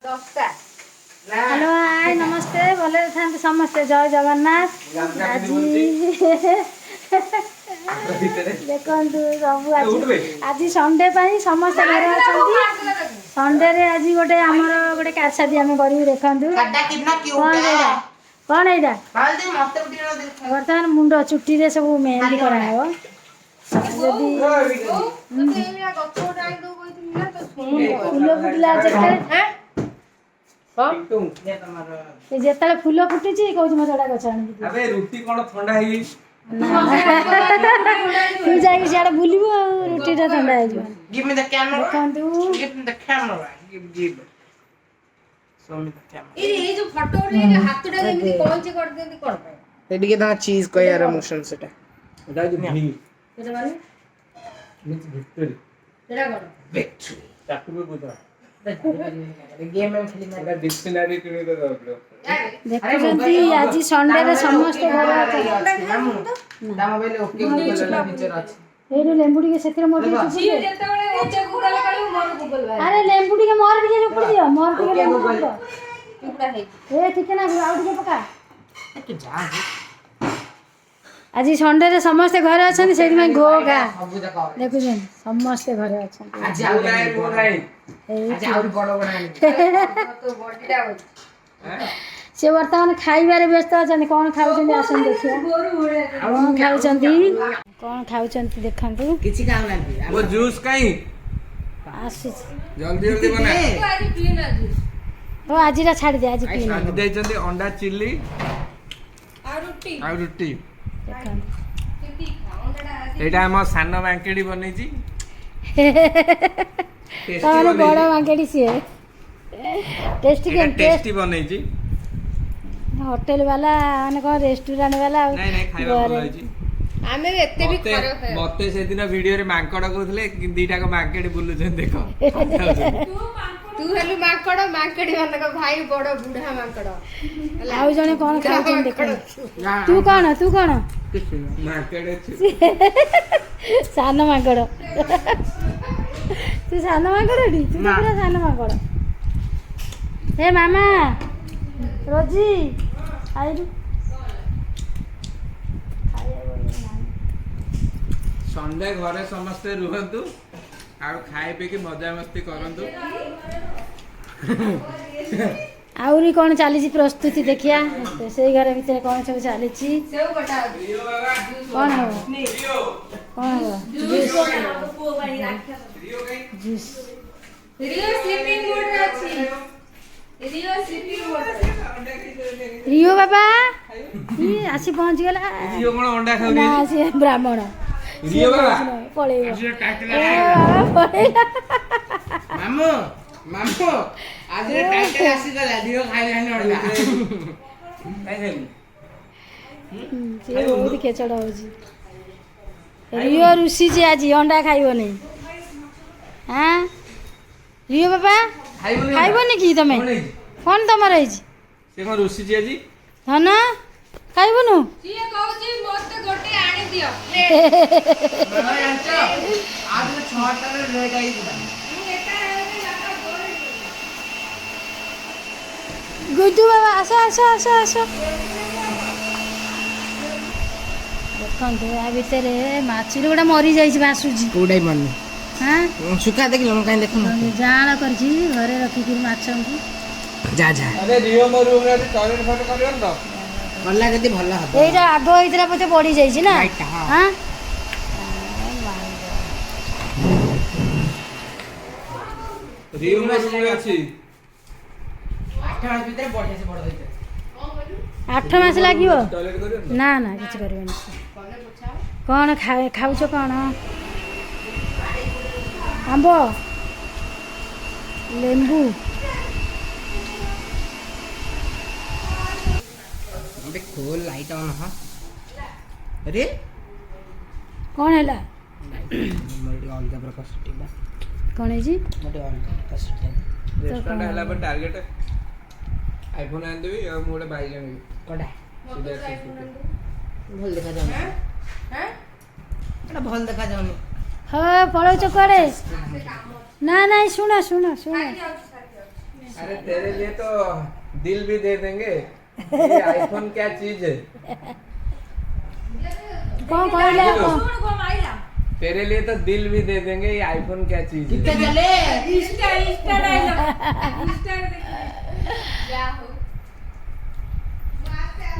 ଦଶଟା। ହ୍ୟାଲୋ, ହାଏ, ନମସ୍ତେ। ଭଲରେ ଥାନ୍ତୁ ସମସ୍ତେ। ଜୟ ଜଗନ୍ନାଥ। ଆଜି ଦେଖନ୍ତୁ ସବୁ, ଆଜି ଆଜି ସଣ୍ଡେ ପାଇଁ ସମସ୍ତେ ଘରେ ଅଛନ୍ତି। ସଣ୍ଡେରେ ଆଜି ଗୋଟେ ଆମର ଗୋଟେ କାରସାଦି ଆମେ କରିବୁ। ଦେଖନ୍ତୁ, କଣ ଏଇଟା? କଣ ଏଇଟା? ବର୍ତ୍ତମାନ ମୁଣ୍ଡ ଚୁଟିରେ ସବୁ ମେହେନ୍ଦି କରାହବ। ଯଦି ତୋତେ ଏଇଭଳିଆ ଗଛ ଗୋଟେ ଆଣିଦେବୁ କହିଥିଲି ନା, ତ ଶୁଣୁନି। ଫୁଲ ଫୁଟିଲା ଯେତେବେଳେ, ସେ ଯେତେବେଳେ ଫୁଲ ଫୁଟିଛି, କହୁଛି ମତେ ଗୋଟେ ଗଛ ଆଣିକି ଦିଅ। ଆବେ, ରୁଟି କଣ ଥଣ୍ଡା ହେଇଯାଇଛି? ତୁ ଯାଇକି ସିଆଡ଼େ ବୁଲିବୁ ଆଉ ରୁଟିଟା ଥଣ୍ଡା ହେଇଯିବ। Give me the camera. ଦେଖନ୍ତୁ। Give me the camera. Give, give. Show me the camera. ଏଇ ଏଇ ଯୋଉ ଫଟୋ ଉଠେଇଲେ ହାତଟା ଯେମିତି କଇଁଚି କରିଦିଅନ୍ତି, କଣ ପାଇଁ? ଟିକେ ତାଙ୍କ ଚିଜ୍ କହିବାର ମୋସନ ସେଟା। ଏଟା ହଉଛି ଭି। ସେଟା ମାନେ? Means victory. ସେଟା କଣ? ଭିକ୍ଟ୍ରି। ତାକୁ ବି ବୁଝା। ଗେମ୍ ଖେଳି। ଏଟା ଡିକ୍ସନାରୀ କିଣିକି ଦେବାକୁ ପଡିବ। ଦେଖୁଛନ୍ତି, ଆଜି ସଣ୍ଡେରେ ସମସ୍ତେ ଘରେ ଅଛନ୍ତି। ତା ମୋବାଇଲ ଓକେ ଗୁଗଲ ଫିଚର ଅଛି। ଏଇଠୁ ଲେମ୍ବୁ ଟିକେ ସେଥିରେ ମୋର ଟିକେ ଚୁପୁଡ଼ି ସିଏ ଦିଅ। ଯେତେବେଳେ ଓକେ ଗୁଗଲ କରିବୁ, ମୋର ଗୁଗଲ ବାହାରିବ। ଆରେ, ଲେମ୍ବୁ ଟିକେ ମୋର ଟିକେ ଚୁପୁଡ଼ି ଦିଅ। ମୋର ଟିକେ ଲେମ୍ବୁ ଚୁପୁଡ଼। ଚୁପୁଡ଼ା ହେଇଛି। ଏ ଟିକେ ନା, ଆଉ ଟିକେ ପକା। ତୁ ଯା। ଆଜି ସଣ୍ଡେରେ ସମସ୍ତେ ଘରେ ଅଛନ୍ତି, ସେଇଥିପାଇଁ ଘୋ ଘା। ସବୁ ଯାକ। ଦେଖୁଛନ୍ତି, ସମସ୍ତେ ଘରେ ଅଛନ୍ତି। ଆଜି ମୁଁ ଆଉ ନାହିଁ, ମୁଁ ନାହିଁ। ଏଇ ଆଜି ଆହୁରି ବଡ ବଡ ଆଣିବି। ତୋ ବଡିଟା ଅଛି। ସେ ବର୍ତ୍ତମାନ ଖାଇବାରେ ବ୍ୟସ୍ତ ଅଛନ୍ତି। କଣ ଖାଉଛନ୍ତି, ଆସନ୍ତୁ ଦେଖିବା। ଗୋରୁ ଭଳିଆ। କଣ ଖାଉଛନ୍ତି, କଣ ଖାଉଛନ୍ତି ଦେଖନ୍ତୁ। କିଛି ଖାଉନାହାନ୍ତି। ମୋ ଜୁସ୍ କାଇଁ? ଆସୁଛି। ଜଲ୍ଦି ଜଲ୍ଦି ବନା। ତୁ ଆଜି ପିଇନା ଜୁସ୍। ହଉ, ଆଜିଟା ଛାଡ଼ିଦେ, ଆଜି ପିଇନା। ଆଜି ଦେଇଛନ୍ତି ଅଣ୍ଡା ଚିଲି। ଆଉ ରୁଟି। ଆଉ ରୁଟି। ଦେଖନ୍ତୁ। ସେତିକି ଖା, ଅଣ୍ଡାଟା ଆଜି। ଏଇଟା ଆମ ସାନ ମାଙ୍କେଡି ବନେଇଛି। ତାମାନେ ବଡ଼ ମାଙ୍କେଡ଼ି ସିଏ। ଟେଷ୍ଟି ଏଇଟା କେମିତି? ଟେଷ୍ଟି ବନେଇଛି। ହୋଟେଲ ବାଲା ମାନେ କଣ, ରେଷ୍ଟୁରାଣ୍ଟ ବାଲା ଆଉ। ନାଇଁ ନାଇଁ, ଖାଇବା ଭଲ ଘରେ। ହେଇଛି। ଆମେ ବି ଏତେ ବି ମତେ ଖରାପ ଖାଇବା। ମତେ ସେଦିନ ଭିଡିଓରେ ମାଙ୍କଡ କହୁଥିଲେ, ଦିଟାକ ମାଙ୍କେଡି ବୁଲୁଛନ୍ତି ଦେଖ, ଖାଉଛନ୍ତି। ତୁ ହେଲୁ ମାଙ୍କଡ, ମାଙ୍କଡି ମାନଙ୍କ ଭାଇ ବଡ ବୁଢା ମାଙ୍କଡ ହେଲା। ଆଉ ଜଣେ କଣ ବୁଢା ଖାଉଛନ୍ତି ମାଙ୍କଡ। ଦେଖନ୍ତୁ। ତୁ କଣ? ତୁ କଣ? ମାଙ୍କଡ ଅଛି। ସାନ ମାଙ୍କଡ। ତୁ ସାନ ମାଙ୍କଡ, ତୁ ତ ପୁରା ସାନ ମାଙ୍କଡ। ହେ ମାମା, ରୋଜି, ଖାଇଲୁ? ଖାଇବାକୁ ନାହିଁ। ସଣ୍ଡେ ଘରେ ସମସ୍ତେ ରୁହନ୍ତୁ ଆଉ ଖାଇ ପିଇକି ମଜାମସ୍ତି କରନ୍ତୁ। ଆହୁରି କଣ ଚାଲିଛି ପ୍ରସ୍ତୁତି ଦେଖିବା। ସେଇ ଘର ଭିତରେ କଣ ସବୁ ଚାଲିଛି? ସେଉ କଟା ଅଛି। କଣ ହବ? କଣ ହବ? ଜୁସ୍। ରିଓ ସ୍ଲିପିଂ ମୋଡରେ ଅଛି। ରିଓ ସ୍ଲିପିଂ ମୋଡରେ। ରିଓ ବାବା ଇ ଆସି ପହଞ୍ଚିଗଲା। ରିଓ କଣ ଅଣ୍ଡା ଖାଉନି? ନା, ସିଏ ବ୍ରାହ୍ମଣ। ରିଓ ବାବା। ପଳେଇବ। ଏ ବାବା, ପଳେଇଲା। ମାମୁ, ମାମୁ, ଆଜି ଟାଇଟେଲ ଆସିଗଲା, ରିଓ ଖାଇଲାନି ଅଣ୍ଡା। କାଇଁ ଖାଇଲୁ? ସିଏ ବହୁତ ଖେଚଡ଼ ହଉଛି। ରିଓ ରୁଷିଛି, ଆଜି ଅଣ୍ଡା ଖାଇବନି। ହଁ ରିଓ ବାବା। ଖାଇବନି? ଖାଇବନି କି ତମେ? କଣ ହେଇଛି? କଣ ତମର ହେଇଛି? ସେ କଣ ରୁଷିଛି ଆଜି? ଧନ, ଖାଇବୁନୁ? ସିଏ କହୁଛି ମତେ ଗୋଟେ ଆଣି ଦିଅ। ମାମା, ଜାଣିଛ, ଆଜି 6ଟାରେ ଲେଟ୍ ହେଇଥିଲା। ମୁଁ ଏକା ହେଲେ ବାପା ଗୋରେ। ଗୁଡୁ ବାବା, ଆସ ଆସ ଆସ ଆସ। ଦେଖନ୍ତୁ, ଆ ଭିତରେ ମାଛୁରୀ ଗୁଡ଼ା ମରିଯାଇଛି, ଭାସୁଛି। କୋଉଟା ମନି? ହଁ। ଶୁଖା ଦେଖିଲ, ମୁଁ କାହିଁ ଦେଖୁନ। ଜାଆଁଳ କରିଛି ଘରେ ରଖିକିରି ମାଛଙ୍କୁ। ଯା ଯା। ଆରେ ରିଓ, ମୋ ରୁମରେ ଆଜି ଟଏଲେଟ୍ ଫଏଲେଟ୍ କରିବନି ତ? କଲା ଯଦି ଭଲ ହବ। ଏଇଟା ଆଗ ହେଇଥିଲା ବୋଧେ, ବଢି ଯାଇଛି ନା? Right ଟା, ହଁ। ହଁ। ରିଓ ମୋ ରୁମରେ ଅଛି। 8 ମାସ ଭିତରେ ବଢିଆ ସେ ବଡ ହେଇଯାଏ। 8 ମାସ ଲାଗିବ? ଟଏଲେଟ୍ କରିବନି ତ? ନା ନା, କିଛି କରିବନି। କଣ ଖାଉଛ କଣ? ଆମ୍ବ, ଲେମ୍ବୁ। ଏବେ ଖୋଲ, ଲାଇଟ୍ ଅନ୍। ହଁ ଆରେ। କଣ ହେଲା? ମୋର ଟିକେ ଅଲଗା ପ୍ରକାର ସେଟିଂ। କଣ ହେଇଛି? ମୋର ଟିକେ ଅଲଗା ପ୍ରକାର ସେଟିଂ। ରେଷ୍ଟୁରାଣ୍ଟ ହେଲା ପରେ ଟାର୍ଗେଟ ଆଇଫୋନ୍ ଆଣିଦେବି ଆଉ ମୁଁ ଗୋଟେ ବାଇକ୍ ଆଣିବି। କୋଉଟା? ସିଧା 650। ଭଲ ଦେଖାଯାଉନି ଏଟା, ଭଲ ଦେଖାଯାଉନି। ହଁ, ପଳଉଛ କୁଆଡ଼େ? ନା ନାଇଁ, ଶୁଣ ଶୁଣ ଶୁଣ। अरे तेरे लिए तो दिल भी दे देंगे, ये आईफोन क्या चीज है। କ'ଣ କହିଲା କ'ଣ? तेरे लिए तो दिल भी दे देंगे, ये आईफोन क्या चीज है। ଚାଲେ। ଯାହା ହଉ।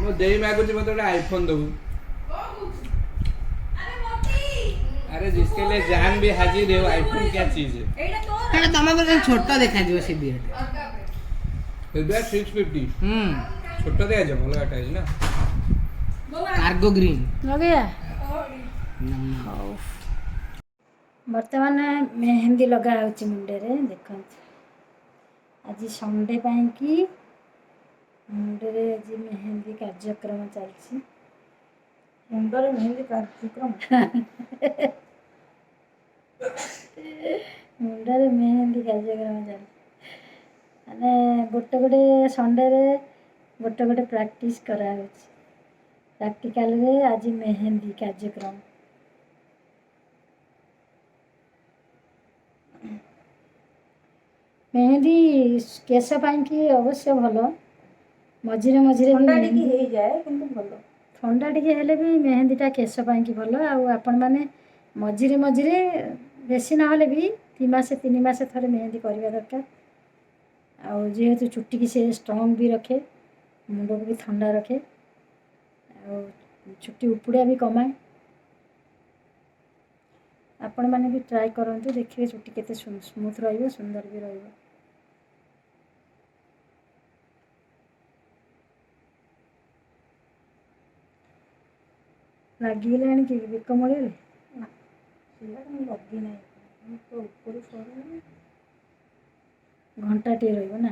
ମୋ ଦେଇ ମାଗୁଛି ମତେ ଗୋଟେ ଆଇଫୋନ ଦବୁ। अरे जिसके लिए जान भी हाजिर है, वो आईफोन क्या चीज है। ସେଟା ତମ ଉପରେ ଛୋଟ ଦେଖାଯିବ ସେ ବିୟରଟା। ଏବେ 650। ହୁଁ। ଛୋଟ ଦେଖାଯିବ, ଭଲ କାଟା ହେଇଛି ନା। Cargo green. ଲଗେଇବା। ହଉ, ବର୍ତ୍ତମାନ ମେହେନ୍ଦି ଲଗା ହେଉଛି ମୁଣ୍ଡରେ। ଦେଖନ୍ତୁ, ଆଜି ସଣ୍ଡେ ପାଇଁକି ମୁଣ୍ଡରେ ଆଜି ମେହେନ୍ଦି କାର୍ଯ୍ୟକ୍ରମ ଚାଲିଛି। ମୁଣ୍ଡରେ ମେହେନ୍ଦି କାର୍ଯ୍ୟକ୍ରମ? ମୁଣ୍ଡରେ ମେହେନ୍ଦି କାର୍ଯ୍ୟକ୍ରମ ଚାଲିଛି, ମାନେ ଗୋଟେ ଗୋଟେ ସଣ୍ଡେରେ ଗୋଟେ ଗୋଟେ ପ୍ରାକ୍ଟିସ୍ କରାହେଉଛି। ପ୍ରାକ୍ଟିକାଲରେ ଆଜି ମେହେନ୍ଦି କାର୍ଯ୍ୟକ୍ରମ। ମେହେନ୍ଦି କେଶ ପାଇଁକି ଅବଶ୍ୟ ଭଲ। ମଝିରେ ମଝିରେ ବି ଥଣ୍ଡା ଟିକେ ମେହେନ୍ଦି ହେଇଯାଏ, କିନ୍ତୁ ଭଲ। ଥଣ୍ଡା ଟିକେ ହେଲେ ବି ମେହେନ୍ଦିଟା କେଶ ପାଇଁକି ଭଲ। ଆଉ ଆପଣମାନେ ମଝିରେ ମଝିରେ, ବେଶୀ ନହେଲେ ବି 2 ମାସ 3 ମାସ ଥରେ ମେହେନ୍ଦି କରିବା ଦରକାର। ଆଉ ଯେହେତୁ ଚୁଟିକି ସେ ଷ୍ଟ୍ରଙ୍ଗ ବି ରଖେ, ମୁଣ୍ଡକୁ ବି ଥଣ୍ଡା ରଖେ, ଆଉ ଚୁଟି ଉପୁଡ଼ିଆ ବି କମାଏ। ଆପଣମାନେ ବି ଟ୍ରାଏ କରନ୍ତୁ, ଦେଖିବେ ଚୁଟି କେତେ ସ୍ମୁଥ୍ ରହିବ, ସୁନ୍ଦର ବି ରହିବ। ଲାଗିଗଲାଣି କି ବେକ ମୂଳରେ? ସେଇଟା ମୁଁ ଲଗେଇ ନାହିଁ, ମୁଁ ତ ଉପରୁ ସରୁନି। ଘଣ୍ଟାଟିଏ ରହିବ ନା,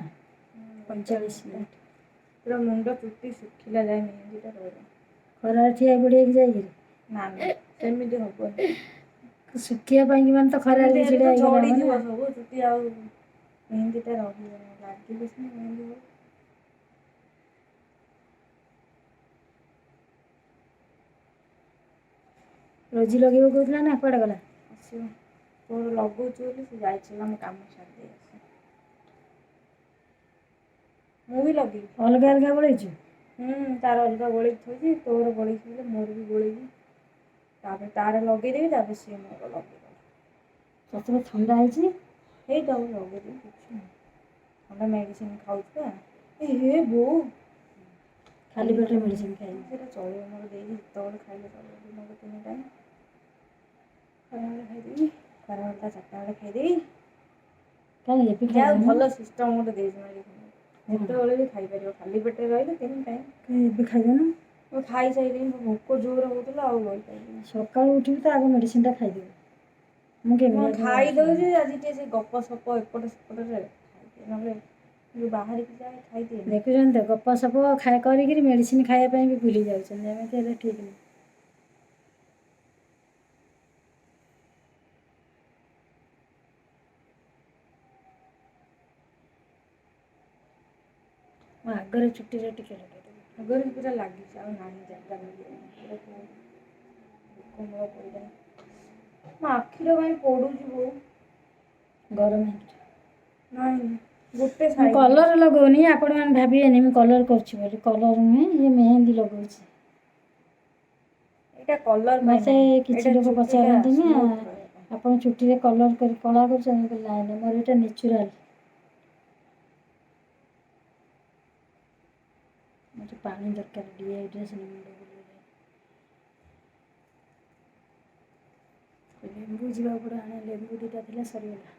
45 ମିନିଟ୍। ପୁରା ମୁଣ୍ଡ ଚୁଟି ଶୁଖିଲା ଯାଏ ମେହେନ୍ଦିଟା ରହିବ। ଖରାରେ ଠିଆ ପଡ଼ିବାକୁ ଯାଇକିରି? ନା ନା, ସେମିତି ହବନି। ଶୁଖିବା ପାଇଁକି ମାନେ ତ ଖରାରେ ସେମିତି ଛିଡ଼ା ହେଲେ ତ ହେଇଗଲା ଝଡ଼ିଯିବ ନା। ସବୁ ଚୁଟି, ଆଉ ମେହେନ୍ଦିଟା ରହିବନି। ଲାଗିଲେ ସିନା ମେହେନ୍ଦି ହବ। ରୋଜି ଲଗେଇବ କହୁଥିଲା ନା, କୁଆଡ଼େ ଗଲା? ଆସିବ। ତୋର ଲଗଉଛି ବୋଲି ସେ ଯାଇଛି ନା, ମୁଁ କାମ ସାରିଦେଇ ଆସେ। ମୁଁ ବି ଲଗେଇବି। ଅଲଗା ଅଲଗା ଗୋଳେଇଛୁ? ହୁଁ, ତାର ଅଲଗା ଗୋଳେଇକି ଥୋଇଛି। ତୋର ଗୋଳେଇକି ଥୋଇଲେ ମୋର ବି ଗୋଳେଇବି, ତାପରେ ତାର ଲଗେଇଦେବି, ତାପରେ ସିଏ ମୋର ଲଗେଇଦେବ। ତତେ ଥଣ୍ଡା ହେଇଛି। ହେଇଥାଉ, ଲଗେଇଦେବି, କିଛି ନାହିଁ। ଥଣ୍ଡା ମେଡ଼ିସିନ ଖାଉଛି ପା। ଏ ହେ ବୋଉ। ଖାଲି ପେଟରେ ମେଡ଼ିସିନ ଖାଇବି? ସେଇଟା ଚଳିବ, ମୋର ଦେଇକି ଯେତେବେଳେ ଖାଇଲେ ଚଳିବ। ଦିନକୁ ତିନି ଟାଇମ୍। ଖରାବେଳେ ଖାଇଦେବି, ଖରାବେଳେ 4ଟା ବେଳେ ଖାଇଦେବି। କାଇଁ, ଏବେ ଯାହା ଖାଇଦେବୁ? ଭଲ ସିଷ୍ଟମ୍ ଗୋଟେ ଦେଇଛି ମେଡ଼ିସିନ, ଯେତେବେଳେ ବି ଖାଇପାରିବ, ଖାଲି ପେଟରେ ରହିଲେ ତିନି ଟାଇମ୍। କାଇଁ, ଏବେ ଖାଇଦେନୁ? ମୁଁ ଖାଇସାରିଲିଣି। ମୋ ଭୋକ ଜୋର ହେଉଥିଲା, ଆଉ ରହିପାରିଲିନି। ସକାଳୁ ଉଠିବି ତ ଆଗ ମେଡ଼ିସିନଟା ଖାଇଦେବି। ମୁଁ ମୁଁ କେମିତି ଖାଇଦେଉଛି। ଆଜି ଟିକେ ସେ ଗପ ସପ ଏପଟ ସେପଟରେ ଖାଇଦିଏ, ନହେଲେ ଯୋଉ ବାହାରିକି ଯାଏ ଖାଇଦିଏ। ଦେଖୁଛନ୍ତି ତ, ଗପ ସପ ଖାଇ କରିକିରି ମେଡ଼ିସିନ ଖାଇବା ପାଇଁ ବି ଭୁଲି ଯାଉଛନ୍ତି। ଏମିତି ହେଲେ ଠିକ୍ ନୁହେଁ। ମୁଁ ଆଗରେ ଚୁଟିରେ ଟିକେ ଲଗେଇଦେବି। ଆଗରେ ପୁରା ଲାଗିଛି, ଆଉ ନାହିଁ ଜାଗା ମିଳିବନି। ପୁରା ପୋକ ମୂଳ ପଡ଼ିଲାଣି। ମୋ ଆଖିର କାଇଁ ପୋଡୁଛି ବୋଉ? ଗରମ ହେଇକି। ନାଇଁ, ଗୋଟେ ମୁଁ ସାଇଡ୍। କଲର୍ ଲଗାଉନି। ଆପଣମାନେ ଭାବିବେନି ମୁଁ କଲର୍ କରୁଛି ବୋଲି। କଲର୍ ନୁହେଁ, ଇଏ ମେହେନ୍ଦି ଲଗାଉଛି। ଏଇଟା କଲର୍। ମତେ କିଛି ଲୋକ ପଚାରନ୍ତି ନା, ଆପଣ ଚୁଟିରେ କଲର୍ କରି କଳା କରୁଛନ୍ତି? ମୁଁ କହିଲି, ନାଇଁ ନାଇଁ, ମୋର ଏଇଟା ନ୍ୟାଚୁରାଲ୍। ମୋତେ ପାଣି ଦରକାର, ଡିହାଇଡ୍ରେସନ୍, ମୁଣ୍ଡ ବୁଲେଇଲାଣି। ଲେମ୍ବୁ ଯିବାକୁ ପଡ଼ିବ ଆଣେ। ଲେମ୍ବୁ 2ଟା ଥିଲା, ସରିଗଲା।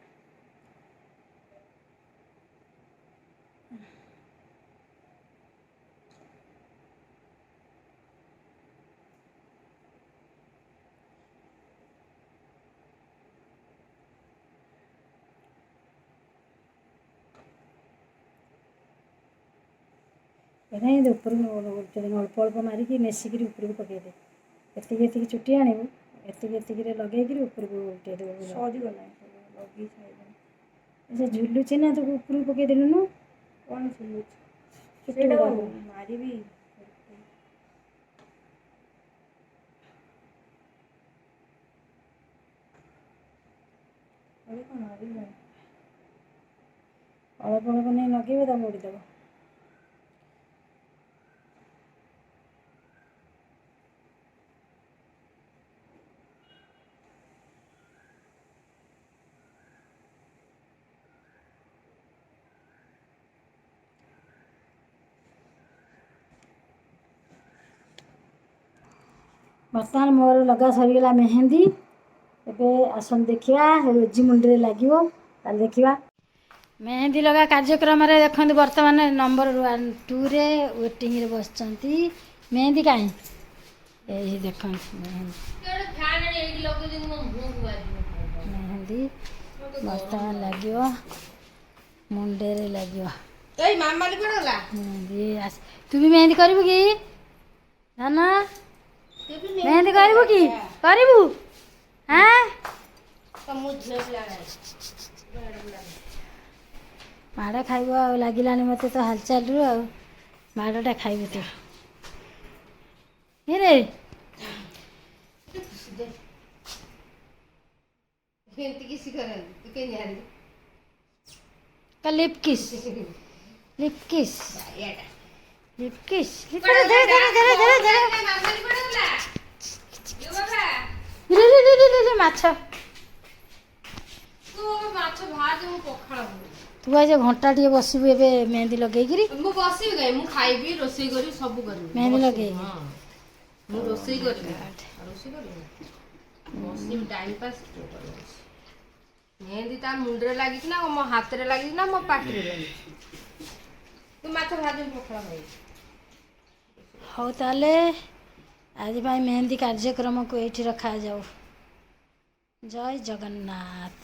ଏଇଟା ଉପରକୁ ଓଲଟେଇ ଅଳ୍ପ ଅଳ୍ପ ମାରିକି ନେସିକିରି ଉପରକୁ ପକେଇଦେ। ଏତିକି ଏତିକି ଚୁଟି ଆଣିବୁ, ଏତିକି ଏତିକିରେ ଲଗେଇକିରି ଉପରକୁ ଓଲଟେଇ ଦେବୁ। ସରିଗଲାଣି ସବୁ, ଲଗେଇ ସାରିଲାଣି। ସେ ଝୁଲୁଛି ନା, ତାକୁ ଉପରକୁ ପକେଇଦେଲୁନୁ। କ'ଣ ଝୁଲୁଛି? ଚୁଟି ସେଇଟା ଗୁଡ଼ାକ। ମାରିବି। ଆରେ କ'ଣ ମାରିବି? ଅଳ୍ପ ଅଳ୍ପ ନେଇ ଲଗେଇବ, ତା ମୋଡ଼ିଦେବ। ବର୍ତ୍ତମାନ ମୋର ଲଗା ସରିଗଲା ମେହେନ୍ଦି। ଏବେ ଆସନ୍ତୁ ଦେଖିବା, ରୋଜି ମୁଣ୍ଡରେ ଲାଗିବ, ତାହେଲେ ଦେଖିବା। ମେହେନ୍ଦି ଲଗା କାର୍ଯ୍ୟକ୍ରମରେ ଦେଖନ୍ତୁ, ବର୍ତ୍ତମାନ ନମ୍ବର 1 2ରେ ୱେଟିଂରେ ବସିଛନ୍ତି। ମେହେନ୍ଦି କାହିଁ? ଏଇ ଦେଖନ୍ତୁ ମେହେନ୍ଦି। ଫ୍ୟାନ୍ ଏଇଠି ଲଗେଇ ମୋ ମୁହଁକୁ ବାଜିବ। ମେହେନ୍ଦି ବର୍ତ୍ତମାନ ଲାଗିବ, ମୁଣ୍ଡରେ ଲାଗିବ। ଏଇ ମାମାଲି କୁଆଡେ ଗଲା? ମେହେନ୍ଦି ଆସ। ତୁ ବି ମେହେନ୍ଦି କରିବୁ କି ଧନ? ମେହେନ୍ଦି କରିବୁ କି? କରିବୁ? ଆଁ, ମୁଁ ଝିଅ ପିଲା। ମାଡ଼ ଖାଇବ ଆଉ, ଲାଗିଲାଣି ମୋତେ ତ ହାଲଚାଲରୁ, ଆଉ ମାଡ଼ଟା ଖାଇବୁ ତୁ ରେ। ଏମିତି କିଛି କରନ୍ତି, ତୁ କେମିତି ଜାଣିଲୁ? Lip kiss, lip kiss. ଏଇଟା। Lip kiss. ଧରେ ଧରେ ଧରେ ଧରେ ଧରେ ଧରେ। ମାମାଲି କୁଆଡେ ଗଲା? ଇଏ ବାବା। ରେ ରେ ରେ ରେ ରେ, ମାଛ। ତୁ ମାଛ ଭାଜ, ମୁଁ ପଖାଳ ଖାଇବି। ତୁ ଆଜି ଘଣ୍ଟା ଟିକେ ବସିବୁ ଏବେ ମେହେନ୍ଦି ଲଗେଇକିରି। ମୁଁ ବସିବି କାଇଁ? ମୁଁ ଖାଇବି, ରୋଷେଇ କରିବି, ସବୁ କରିବି। ମେହେନ୍ଦି ବସିବି, ଲଗେଇକି? ହଁ, ମୁଁ ରୋଷେଇ କରିବି। ରୋଷେଇ କରିବି, ବସିବି, ଟାଇମ୍ ପାସ୍ କରିବି। ମେହେନ୍ଦି ତା ମୁଣ୍ଡରେ ଲାଗିଛି ନା ମୋ ହାତରେ ଲାଗିଛି ନା ମୋ ପାଟିରେ ଲାଗିଛି? ତୁ ମାଛ ଭାଜ, ମୁଁ ପଖାଳ ଖାଇବି। ହଉ, ତାହେଲେ ଆଜି ପାଇଁ ମେହେନ୍ଦି କାର୍ଯ୍ୟକ୍ରମକୁ ଏଇଠି ରଖାଯାଉ। ଜୟ ଜଗନ୍ନାଥ।